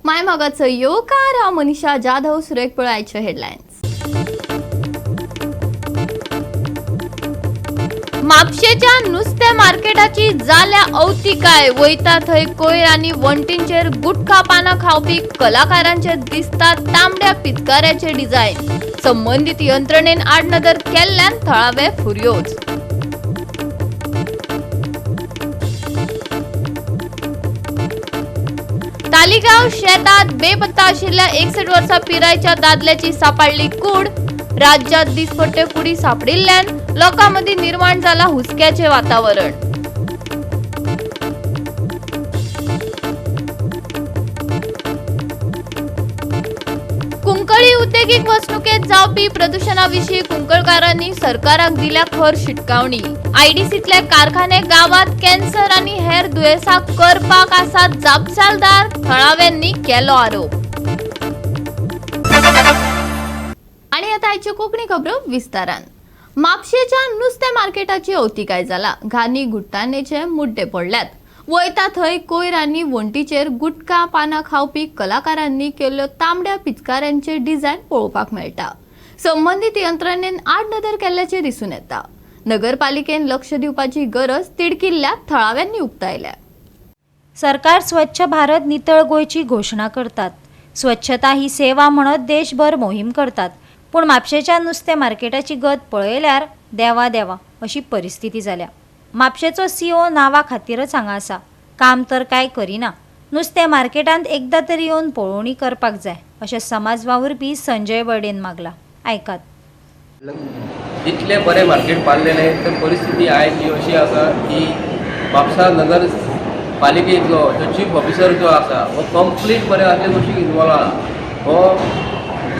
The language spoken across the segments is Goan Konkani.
मायमोगाचो येवकार. हांव मनीषा जाधव. सुरेख पळयाचे हेडलायन्स. म्हापशेच्या नुस्त्या मार्केटाची जाल्या अवतिकाय. वयता थंय कोयर आनी वण्टींचेर गुटखा पानां खावपी कलाकारांचे दिसता तांबड्या पिचकाऱ्याचे डिझायन. संबंदीत यंत्रणेन आडनदर केल्ल्यान थळावे फुर्योज. तालिगांव शेतात बेपत्ता आशिल्ल्या 61 वर्सां पिरायेच्या दादल्याची सापडली कूड. राज्यात दिसपट्टे कुडी सापडिल्ल्यान लोकां मदीं निर्माण जाला हुसक्याचे वातावरण. कुंकळी उद्देगीक वसणुकेत जावपी प्रदुशणाविशीं कुंकळकारांनी सरकाराक दिल्या खर शिटकावणी. आयडीसीतले कारखाने गावात कॅन्सर आनी हेर दुयेंसां करपाक आसात जापसालदार, थळाव्यांनी केलो आरोप. आणि आता आयच्यो कोंकणी खबरो विस्तारान. म्हापशेच्या नुस्तें मार्केटाची अवतिकाय जाला. घानी घुट्टानेचे मुड्डे पडल्यात. वयता थंय कोयर आनी वण्टीचेर गुटखा पानां खावपी कलाकारांनी केल्ल्यो तांबड्या पिचकाऱ्यांचे डिझायन पळोवपाक मेळटा. संबंदीत यंत्रणेन आडनदर केल्ल्याचें दिसून येता. नगरपालिकेन लक्ष दिवपाची गरज तिडकिल्ल्या थळाव्यांनी उक्तायल्या. सरकार स्वच्छ भारत नितळ गोंयची घोशणा करतात. स्वच्छता ही सेवा म्हणत देशभर मोहीम करतात. पूण म्हापशेच्या नुस्तें मार्केटाची गत पळयल्यार देवा देवा अशी परिस्थिती जाल्या. म्हापशेचो सीओ नांवा खातीरच हांगा आसा, काम तर कांय करिना. नुस्तें मार्केटांत एकदां तरी येवन पळोवणी करपाक जाय अशें समाज वावुरपी संजय बर्डेन मागला. आयकात. इतलें बरें मार्केट बांदलेलें तर परिस्थिती आयज ही अशी आसा की म्हापसा नगर पालिकेंतलो जो चीफ ऑफिसर जो आसा हो कंप्लीट बरे असले गोश्टीक इनवॉल्व आहा. हो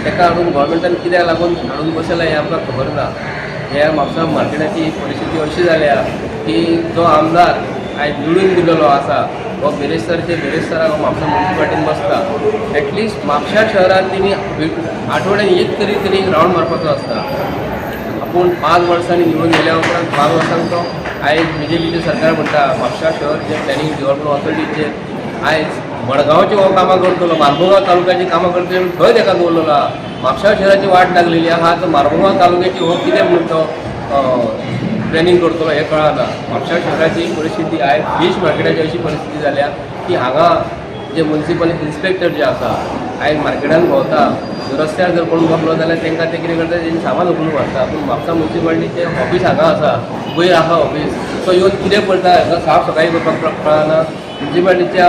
ताका हाडून गोवोरमेंटान कित्याक लागून हाडून बसयला हें आमकां खबर ना. ह्या म्हापसा मार्केटाची परिस्थिती अशी जाल्या की जो आमदार आयज निवडून दिलेलो आसा हो बिरेस्तारचे बिरेस्ताराक हो म्हापसा मुन्सिपालिटीन बसता. एटलिस्ट म्हापशा शहरान तेणी आठवड्यान एक तरी तेणी रावंड मारपाचो आसता. आपूण 5 वर्सांनी निवडून गेल्या उपरांत 5 वर्सांक तो आयज बीजेपीचें सरकार म्हणटा म्हापशा शहर जें प्लॅनिंग डेव्हलपमेंट ऑथॉरिटीचेर आयज मडगांवची हो कामां करतलो, मार्मोगांव तालुक्याची कामां करतलो म्हणून थंय ताका दवरलेलो आहा. म्हापशा शहराची वाट लागलेली आहा तर मार्मोगांव तालुक्याची हो कितें म्हणून तो प्लॅनिंग करतलो हें कळना. म्हापशा शहराची परिस्थिती आयज फीश मार्केटाची अशी परिस्थिती जाल्या की हांगा जे मुन्सिपल इन्स्पेक्टर जे आसा आयज मार्केटान भोंवता, रस्त्यार जर कोण बसलो जाल्यार तांकां ते कितें करता, तेंचें सामान उखलून व्हरता. पूण म्हापसा मुन्सिपालिटीचें ऑफीस हांगा आसा, वयर आहा ऑफीस, तो येवन कितें पळयता हांगा साफ सफाई करपाक कळना. मुन्सिपालिटीच्या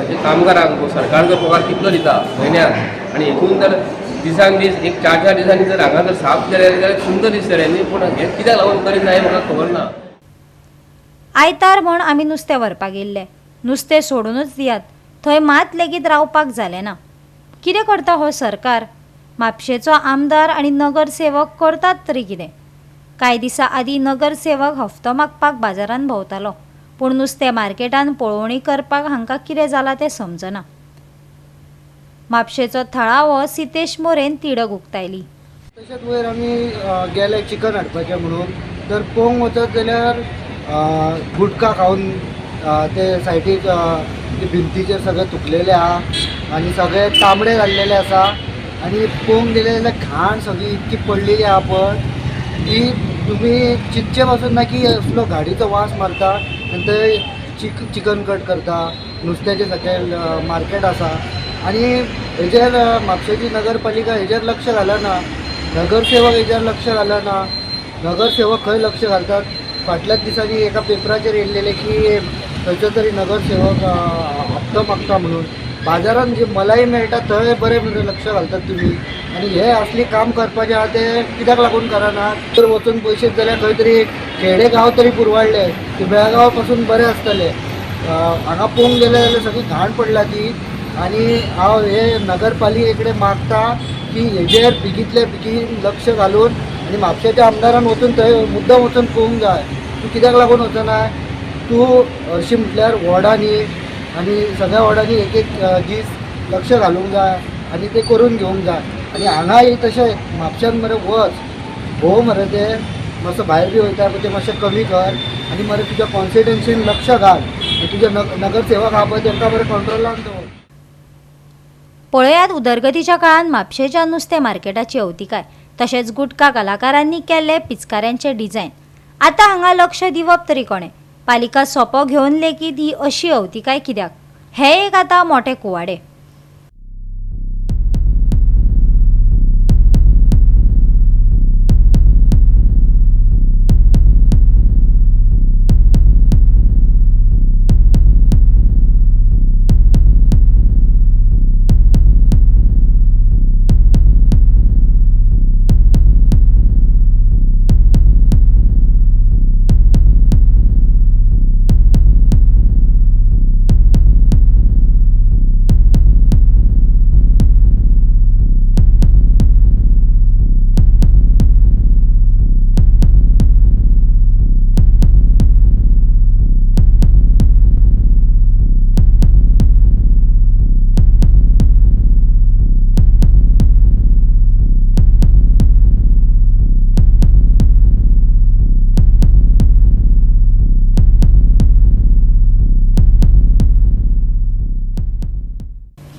जे कामगारांक सरकार जो पगार कितलो दिता म्हयन्याक, आनी हितून जर दिसान दीस एक 4-4 दिसांनी जर हांगा जर साफ केलें जाल्यार सुंदर दिसतलें न्ही. पूण हें कित्याक लागून करीत ना हें म्हाका खबर ना. आयतार म्हण आमी नुस्तें व्हरपाक येयल्ले. नुस्तें सोडूनच दियात, थंय मात लेगीत रावपाक जालें ना. कितें करता हो सरकार? म्हापशेचो आमदार आनी नगरसेवक करतात तरी कितें? कांय दिसां आदीं नगरसेवक हफ्तो मागपाक बाजारांत भोंवतालो, पूण नुस्तें मार्केटान पळोवणी करपाक हांकां कितें जालां तें समजना. म्हापशेचो थळावो सितेश मोरेन तिडक उक्तायली. तशेंच वयर आमी गेले चिकन हाडपाचें म्हणून, तर पळोवंक वचत जाल्यार गुटखा खावन ते सायडीक भिंतीचेर सगळे थुकलेले आहा आनी सगळे तांबडे जाल्लेले आसा. आनी पळोवंक गेले जाल्यार घाण सगळी इतकी पडलेली आहा पळय की तुमी चिंतचे पासून ना की असलो गाडीचो वास मारता. आनी ते चिकन कट करता, नुस्त्याचें सगळें मार्केट आसा. आनी हेजेर म्हापशेची नगरपालिका हेजेर लक्ष घालना, नगरसेवक हेजेर लक्ष घालना. नगरसेवक खंय लक्ष घालतात? फाटल्याच दिसांनी एका पेपराचेर येयल्लेलें की खंयचो तरी नगरसेवक हप्तो मागता म्हणून. बाजारान जी मलाई मेळटा थंय बरें बरें लक्ष घालतात तुमी, आनी हे असली काम करपाचें आहा तें कित्याक लागून करनात? तर वचून पयशे जाल्यार खंय तरी खेडे गांव तरी पुरवाडले की बेळगांव पासून बरें आसतलें. हांगा पळोवंक गेले जाल्यार सगळी घाण पडला ती. आनी हांव हे नगरपालिके कडेन मागता की हेजेर बेगींतले बेगीन लक्ष घालून आनी म्हापशेच्या आमदारान वचून थंय मुद्दम वचून पळोवंक जाय. तूं कित्याक लागून वचना? तूं हरशीं म्हटल्यार वॉर्डांनी आनी सगळ्या वॉर्डांनी एक एक दीस लक्ष घालूंक जाय आनी तें करून घेवंक जाय. आनी हांगाय तशें म्हापश्यान मरे वच भोव मरे, ते मातसो भायर बी वयता पळय तें मातशें कमी कर आनी मरे तुज्या कॉन्स्टिट्युएन्सीन लक्ष घाल आनी तुज्या नगरसेवक आहा पळय तांकां बरें कंट्रोलान दवर. पळयात उदरगतीच्या काळान म्हापशेच्या नुस्तें मार्केटाची अवतिकाय, तशेंच गुटखा कलाकारांनी केल्ले पिचकाऱ्यांचे डिझायन. आतां हांगा लक्ष दिवप तरी कोणें? पालिका सोपो घेवन लेगीत ही अशी अवतिकाय कित्याक, हें एक आतां मोटें कुवाडें.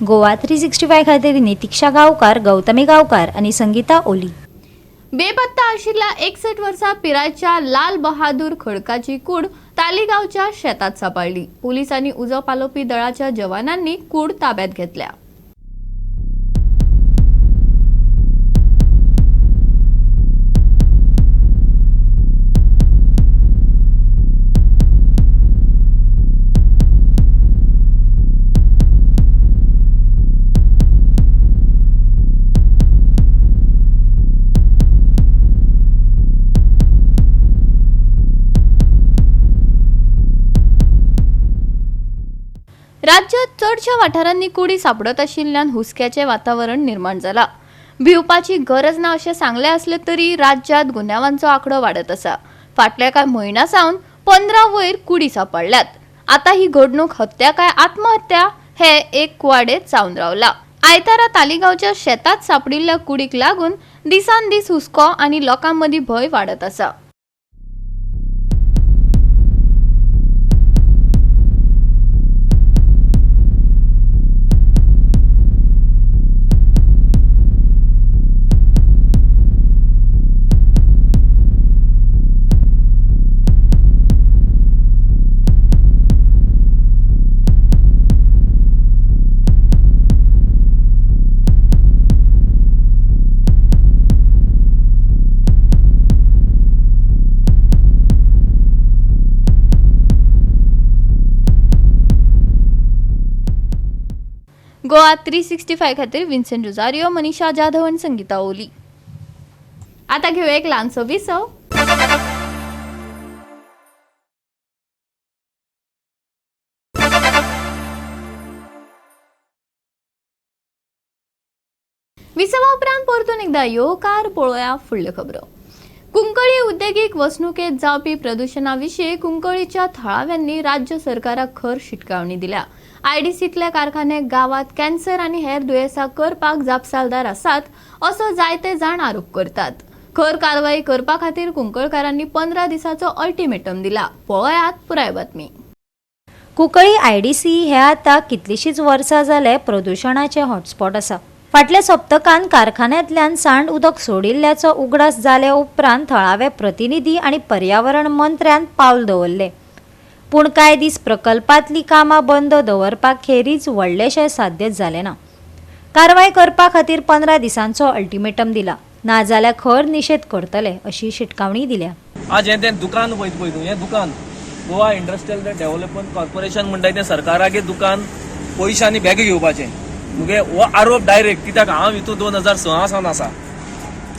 गोवा 365 खातीर नितिक्षा गांवकार, गौतमी गांवकार आनी संगीता ओली. बेपत्ता आशिल्ल्या 61 वर्सां पिरायेच्या लाल बहादूर खडकाची कूड तालिगांवच्या शेतात सांपडली. पोलिसांनी उजो पालोवपी दळाच्या जवानांनी कूड ताब्यात घेतल्या. राज्यात चडश्या वाठारांनी कुडी सापडत आशिल्ल्यान हुस्क्याचें वातावरण निर्माण जाला. भिवपाची गरज ना अशें सांगलें आसलें तरी राज्यांत गुन्यांवांचो आंकडो वाडत आसा. फाटल्या कांय म्हयन्यां सावन 15 वयर कुडी सापडल्यात. आतां ही घडणूक हत्या काय आत्महत्या हे एक कुवाडें जावन रावला. आयतारा तालिगांवच्या शेतात सापडिल्ल्या कुडीक लागून दिसान दीस हुस्को आनी लोकां मदीं भंय वाडत आसा. गोवा 365 खातीर विन्सेंट रोजारियो, मनीषा जाधव आनी संगीता ओली. आतां घेवया एक ल्हानसो विसव. विसवा उपरांत परतून एकदा येवकार पळोवया फुडल्यो खबरो. कुंकळी उद्देगीक वसणुकेंत जावपी प्रदुशणा विशीं कुंकळीच्या थळाव्यांनी राज्य सरकाराक खर शिटकावणी दिल्या. आयडीसींतले कारखाने गांवांत कॅन्सर आनी हेर दुयेंसां करपाक जापसालदार आसात असो जायते जाण आरोप करतात. खर कारवाई करपा खातीर कुंकळकारांनी 15 दिसांचो अल्टिमेटम दिला. पळयात पुराय बातमी. कुंकळी आयडीसी हे आतां कितलींशींच वर्सां जाले प्रदुशणाचें हॉटस्पॉट आसा. फाटल्या सप्तकान कारखान्यांतल्यान सांड उदक सोडिल्ल्याचो उगडास जाले उपरांत थळावे प्रतिनिधी आनी पर्यावरण मंत्र्यान पावल दवरलें. पूण कांय दीस प्रकल्पांतलीं कामां बंद दवरपा खेरीज व्हडलेशें साध्य जालें ना. कारवाय करपा खातीर 15 दिसांचो अल्टिमेटम दिला, नाजाल्यार खर निशेध करतले अशी शिटकावणी दिल्या. आज हें तें दुकान पळयता पळय तूं, हें दुकान गोवा इंडस्ट्रियल डेव्हलपमेंट कॉर्पोरेशन म्हणटा तें सरकारागे दुकान पयशे आनी बॅग घेवपाचें. मुगे हो आरोप डायरेक्ट, कित्याक हांव हितून 2006 सावन आसा.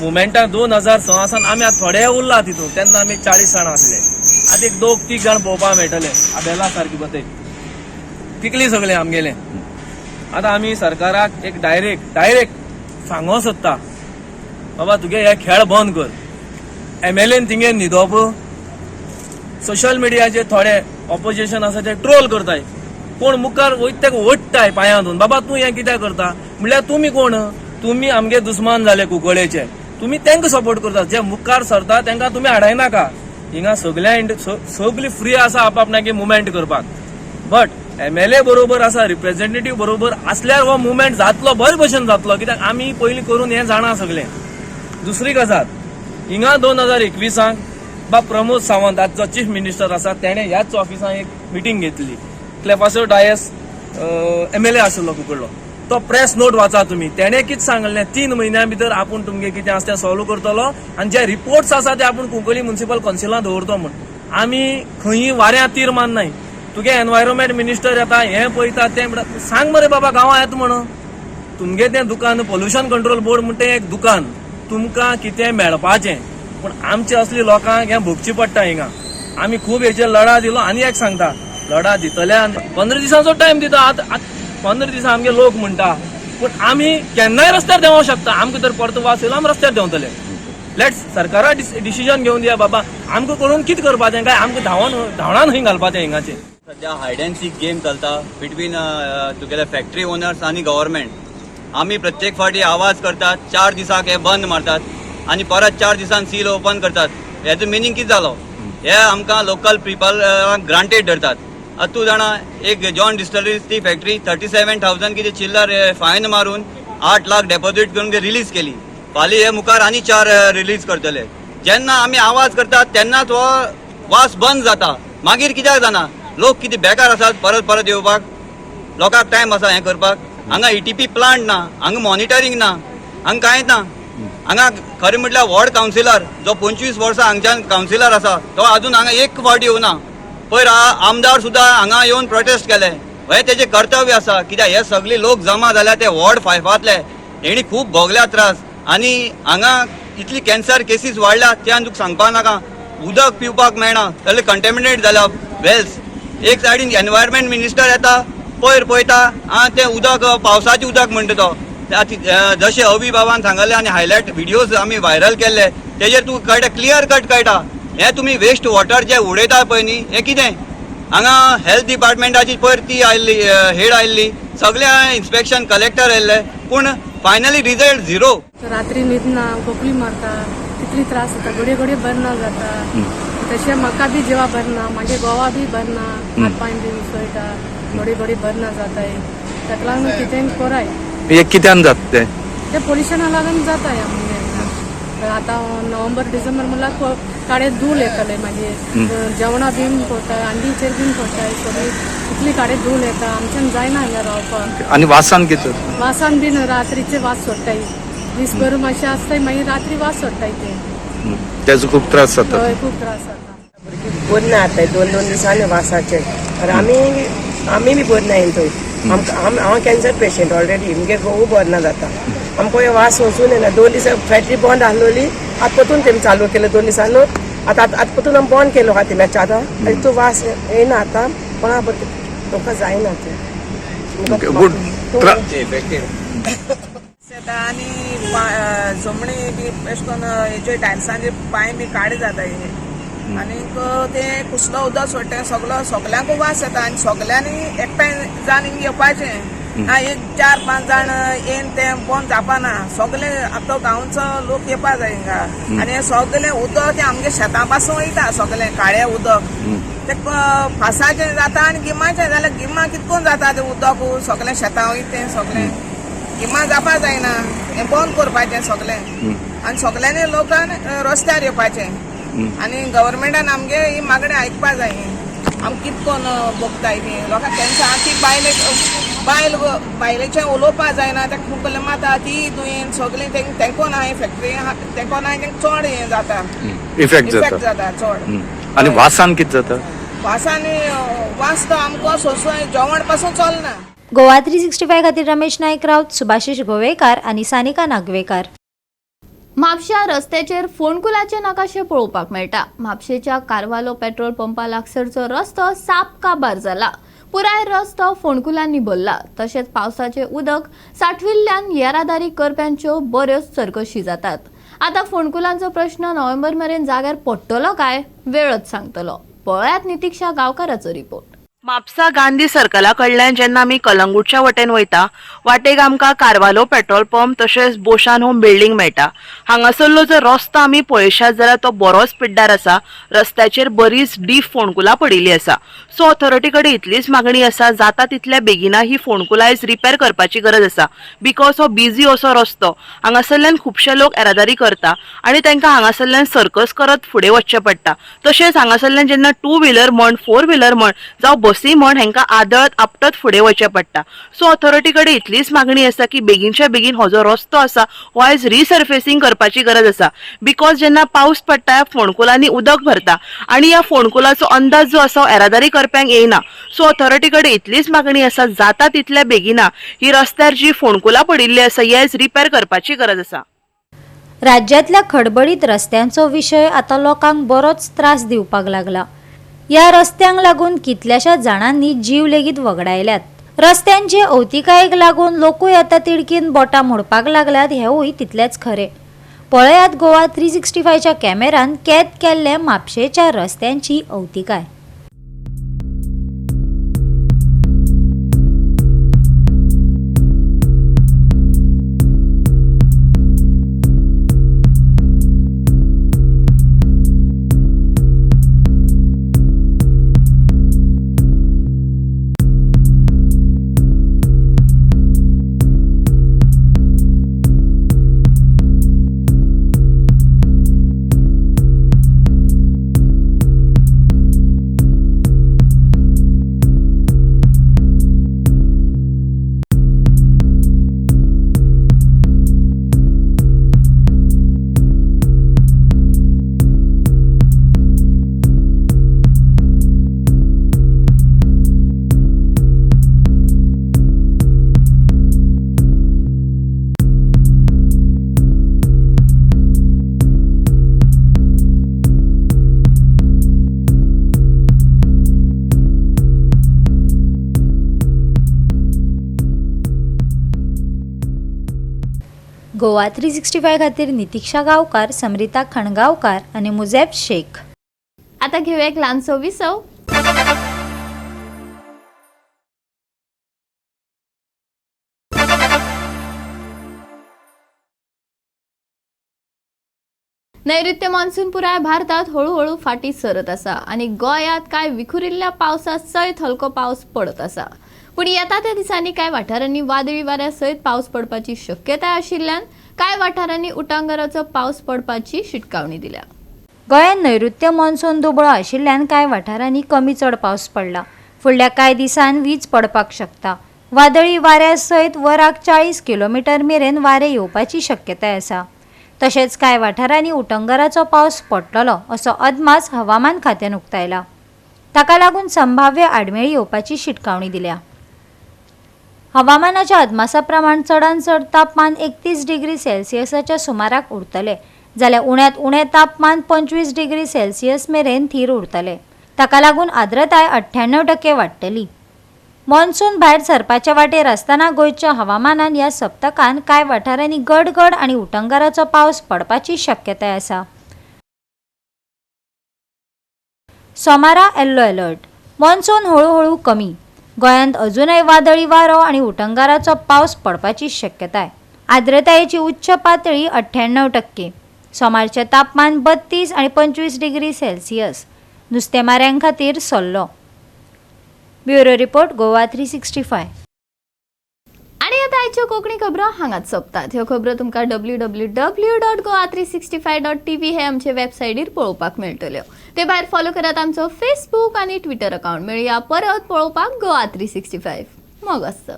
मुवमेंटान 2006 सावन आमी आतां थोडे उरला तितून, तेन्ना आमी 40 जाणां आसले. आतां एक 2-3 जाण पळोवपाक मेळटले. आबेला सारकी बतय पिकली सगळे आमगेले. आतां आमी सरकाराक एक डायरेक्ट सांगो सोदता, बाबा तुगे हे खेळ बंद कर. एमएलएन तिंगे न्हिदप, सोशल मिडियाचेर थोडे ऑपोजिशन आसा ते ट्रोल करताय, कोण मुखार वयता तेका ओडटाय पांयांतून, बाबा तूं हें कित्याक करता म्हणल्यार तुमी कोण? तुमी आमगे दुस्मान जाले कुंकळेचे, तुमी तांकां सपोर्ट करता. जे मुखार सरता तांकां तुमी हाडायनाका. हिंगा सगल्या सगली फ्री आसा आपआपणागे मुवमेंट करपाक, बट एमएलए बरोबर आसा, रिप्रेझेंटेटीव बरोबर आसल्यार हो मुवमेंट जातलो, बरे भशेन जातलो, कित्याक आमी पयलीं करून हें जाणा सगळें. दुसरी गजाल, हिंगा 2021 बा प्रमोद सावंत आज जो चीफ मिनिस्टर आसा, तेणें ह्याच ऑफिसान एक मिटींग घेतली. क्लेफासो डायस एमएलए आशिल्लो कुकडलो, तो प्रेस नोट वाचा तुमी. तेणें कितें सांगलें, 3 म्हयन्या भितर आपूण तुमगे कितें आसा तें सॉल्व करतलो आनी जे रिपोर्ट्स आसा ते आपूण कुंकळी म्युनिसिपल कौन्सिलान दवरतो म्हूण. आमी खंयी वाऱ्यां तीर मारनाय. तुगे एनवायरमेंट मिनिस्टर येता, हें पळयता, तें म्हणटा. सांग मरे बाबा, गांवां येता म्हणून तुमगे तें दुकान, पोल्युशन कंट्रोल बोर्ड म्हणटा तें एक दुकान, तुमकां कितें मेळपाचें, पूण आमचे असली लोकांक हें भोगचें पडटा. हिंगा आमी खूब हेचेर लढा दिलो आनी एक सांगता, लढा दितले. 15 दिसांचो टायम दिता. आतां 15 दिसां आमगे लोक म्हणटा, पूण आमी केन्नाय रस्त्यार देंवोंक शकता. आमकां जर परतो वास येयलो, आमी रस्त्यार देंवतले. Let's सरकारा डिसिजन घेवन दिया बाबा, आमकां करून कितें करपाचें, काय आमकां धांवण धांवणान खंय घालपाचें हिंगाचें. सध्या हायड अँड सीक गेम चलता बिटवीन तुगेले फॅक्टरी ओनर्स आनी गव्हर्मेंट. आमी प्रत्येक फावटी आवाज करतात, 4 दिसाक हे बंद मारतात आनी परत 4 दिसान सील ओपन करतात. हेजो मिनींग कितें जालो? हे आमकां लोकल पिपल ग्रांटेड धरतात. आतां तूं जाणा, एक जॉन डिस्टलरीज ती फॅक्टरी 37,000 कितें चिल्लर फायन मारून 8 लाख डेपॉझीट करून रिलीज केली. फाल्यां हे मुखार आनी चार रिलीज करतले. जेन्ना आमी आवाज करतात तेन्नाच हो वास बंद जाता. मागीर कित्याक जाना? लोक कितें बेकार आसात परत परत येवपाक? लोकांक टायम आसा हें करपाक? हांगा ईटीपी प्लांट ना, हांगा मॉनिटरींग ना, हांगा कांयच ना. हांगा खरें म्हटल्यार वॉर्ड कावन्सिलर जो 25 वर्सां हांगच्यान कावन्सिलर आसा, तो अजून हांगा एक फावट येवना. पयर आमदार सुद्दां हांगा येवन प्रोटेस्ट केले. हे तेजें कर्तव्य आसा, कित्याक हे सगळे लोक जमा जाल्या ते वॉर्ड फायवांतले, हेणी खूब भोगल्या त्रास आनी हांगा इतली कॅन्सर केसीस वाडल्या ते आनी तुका सांगपाक नाका. उदक पिवपाक मेळना, जाल्यार कंटेमिनेट जाल्या वेल्स. एक सायडीन एनवायरमेंट मिनिस्टर येता, पयर पळयता, आं, तें उदक पावसाचें उदक म्हणटा तो. जशें अवी बाबान सांगलें आनी हायलायट व्हिडियोज आमी व्हायरल केल्ले, तेजेर तुका कळटा, क्लियर कट कळटा. हें तुमी वेस्ट वॉटर जे उडयता पळय न्ही, हें कितें? हांगा हेल्थ डिपार्टमेंटाची पयर ती आयिल्ली, हेड आयिल्ली, सगळे इन्स्पेक्शन कलेक्टर आयिल्ले, पूण फायनली रिजल्ट झिरो. रात्री न्हिदना, खोकली मारता, कितली त्रास जाता, घडये घडये बरें ना जाता. तशें म्हाका बी जिवा बरें ना, मागे घोवा बी बरें ना, हात पांय बी उसळटा, घडये घडये बरें ना जाताय. ताका लागून कितें कोराय. हे कित्यान जाता तें? ते पोल्युशना लागून जाता. ह्या म्हणजे आतां नोव्हेंबर डिसेंबर म्हणल्यार काडे धूल येतले, मागीर जेवणां बीन पडटा, अंडीचेर बीन पडटाय, सगळी इतली काडे धूल येता, आमच्यान जायना हांगा रावपाक. आनी वासान कितें जाता? वासान बीन रात्रीचे वास सोडटाय. दीसभर मातशें आसताय, मागीर रात्री वास सोडटाय ते. तेजो खूब त्रास जाता. हय, खूब त्रास जाता. बरें ना आतां दोन दोन दिसांनी वासाचे. आनी आमी बी बरें ना थंय आमकां. हांव कॅन्सर पेशंट ऑलरेडी, मुगे घोवू बरो ना जाता. आमकां हे वास वचून येना. 2 दीस फॅक्टरी बंद आसलोली, आतां परतून तेमी चालू केले 2 दिसान. आतां आतां परतून आमी बंद केलो आहा तेमी आतां, आनी तो वास येना आतां. कोणा बरें तुमकां जायना तें. गुड. येता आनी जमणी बी अशें करून हेजे टायल्सांचे पांय बी काळे जाता हे. आनीक ते कुसलो उदक सोडटा, सगलो सगल्यांक वास येता आनी सगल्यांनी एकठांय जावन हिंग येवपाचें ना. एक चार पांच जाण येवन तें बंद जावपाना. सगले आतां गांवचो लोक येवपा जाय हिंगा. आनी हें सगलें उदक तें आमगे शेतां पासून वयता, सगलें काळें उदक तें पावसाचें जाता आनी गिमाचें जाल्यार गिमा कितकोन जाता तें उदक सगलें शेतां वयता तें सगलें. गिमा जावपा जायना. हें बंद करपाचें सगलें आनी सगल्यांनी लोकान रस्त्यार येवपाचें आनी गव्हर्मेंटान आमगे ही मागणी आयकपा जाय. आम कितकोन भोगताय ती लोकांक कॅन्सर. ती बायले बायल बायलेचें उलोवपा जायना, तेका खोकले मारता, ती दुयेंत सगळीं तेंकोन आहा. फॅक्टरी तेंकोन आहा, तेंका चड हें जाता. इफेक्ट इफेक्ट जाता. जाता चड. आनी वासान कितें जाता? वासानी वास तो आमकां सोंसूं जेवण पासून चलना. गोवा 365 खातीर रमेश नायक राऊत, सुभाषिश गोवेकार आनी सानिका नागवेकार. म्हापश्या रस्त्याचेर फोंडकुलाचे नकाशे पळोवपाक मेळटा. म्हापशेच्या कार्वालो पेट्रोल पंपा लागसरचो रस्तो साप काबार जाला. पुराय रस्तो फोंडकुलांनी भरला. तशेंच पावसाचे उदक साठविल्ल्यान येरादारी करप्यांच्यो बऱ्योच चरकशी जातात. आता फोंडकुलांचो प्रश्न नोव्हेंबर मेरेन जाग्यार पडटलो काय, वेळच सांगतलो. पळयात नितिक्षा गांवकाराचो रिपोर्ट. म्हापसा गांधी सर्कला कडल्यान जेन्ना आमी कलंगूटच्या वटेन वयता, वाटेक आमकां कार्वालो पेट्रोल पंप तशेंच बोशान होम बिल्डींग मेळटा. हांगासरलो जर रस्तो आमी पळयशात जाल्यार तो बरोच पिड्ड्यार आसा. रस्त्याचेर बरीच डीप फोंडकुलां पडिल्लीं आसा. सो ऑथॉरिटी कडेन इतलीच मागणी आसा, जाता तितल्या बेगिना ही फोंडकुलां आयज रिपेर करपाची गरज आसा, because हो बिजी असो रस्तो, हांगासरल्यान खुबशे लोक येरादारी करता आनी तांकां हांगासरल्यान सर्कस करत फुडें वचचें पडटा. तशेंच हांगासरल्यान जेन्ना टू व्हिलर म्हण, फोर व्हिलर म्हण, जावं बसी म्हण, हेंकां आदळत आपटत फुडें वचचें पडटा. सो ऑथॉरिटी कडेन इतलीच मागणी आसा की बेगीनच्या बेगीन हो जो रस्तो आसा हो आयज रिसर्फेसिंग करपाची गरज आसा, because जेन्ना पावस पडटा फोंडकुलांनी उदक भरता आनी ह्या फोंडकुलाचो अंदाज जो आसा येरादारी करप्यांक येयना. सो ऑथॉरिटी कडेन इतलीच मागणी आसा, जाता तितल्या बेगिना ही रस्त्यार जी फोंडकुलां पडिल्ली आसा ही आयज रिपेर करपाची गरज आसा. राज्यांतल्या खडबडीत रस्त्यांचो विशय आतां लोकांक बरोच त्रास दिवपाक लागला. ह्या रस्त्यांक लागून कितल्याशाच जाणांनी जीव लेगीत वगडायल्यात. रस्त्यांचे अवतिकायेक लागून लोकूय आतां तिडकीन बोटां मोडपाक लागल्यात हेवूय तितलेंच खरें. पळयात गोवा 365च्या कॅमेरान कैद केल्ले म्हापशेच्या रस्त्यांची अवतिकाय. गोवा 365 खातीर नितिक्षा गांवकार, समरिता खणगांवकार आनी मुझेब शेख. आता घेऊया एक ल्हानसो विसव. नैऋत्य मान्सून पुराय भारतात हळूहळू फाटी सरत आसा आनी गोंयांत कांय विखुरिल्ल्या पावसा सयत हलको पावस पडत आसा. पूण येता त्या दिसांनी कांय वाठारांनी वादळी वाऱ्या सयत पावस पडपाची शक्यताय आशिल्ल्यान कांय वाठारांनी उटांगाराचो पावस पडपाची शिटकावणी दिल्या. गोंयांत नैऋत्य मॉन्सून दुबळो आशिल्ल्यान कांय वाठारांनी कमी चड पावस पडला. फुडल्या कांय दिसांत वीज पडपाक शकता. वादळी वाऱ्या सयत वराक 40 किलोमिटर मेरेन वारें येवपाची शक्यताय आसा. तशेंच कांय वाठारांनी उटंगाराचो पावस पडटलो असो अदमास हवामान खात्यान उक्तायला. ताका लागून संभाव्य आडमेळी येवपाची शिटकावणी दिल्या. हवामानाच्या अदमासा प्रमाण चडांत चड तापमान 31 डिग्री सेल्सियसाच्या सुमाराक उरतले, जाल्यार उण्यांत उणें तापमान 25 डिग्री सेल्सियस मेरेन थीर उरतले. ताका लागून आर्द्रताय 98% वाडटली. मॉन्सून भायर सरपाच्या वाटेर आसतना गोंयच्या हवामानान ह्या सप्तकान कांय वाठारांनी गडगड आनी उटंगाराचो पावस पडपाची शक्यताय आसा. सोमारा येल्लो अलर्ट. मॉन्सून हळूहळू कमी. गोंयांत अजूनय वादळी वारो आनी उटंगाराचो पावस पडपाची शक्यताय. आर्द्रतायेची उच्च पातळी 98%. सोमारचें तापमान 32 आनी 25 डिग्री सेल्सियस. नुस्तेमाऱ्यां खातीर सल्लो. Bureau report, Goa 365. आनी आतां आयच्यो कोंकणी खबरो हांगाच सोंपतात. ह्यो खबरो तुमकां www.goa365.tv हे आमचे वेबसायटीर पळोवपाक मेळटल्यो. ते भायर फॉलो करात आमचो फेसबूक आनी ट्विटर अकावंट. मेळया परत पळोवपाक गोवा 365. मोग आसता.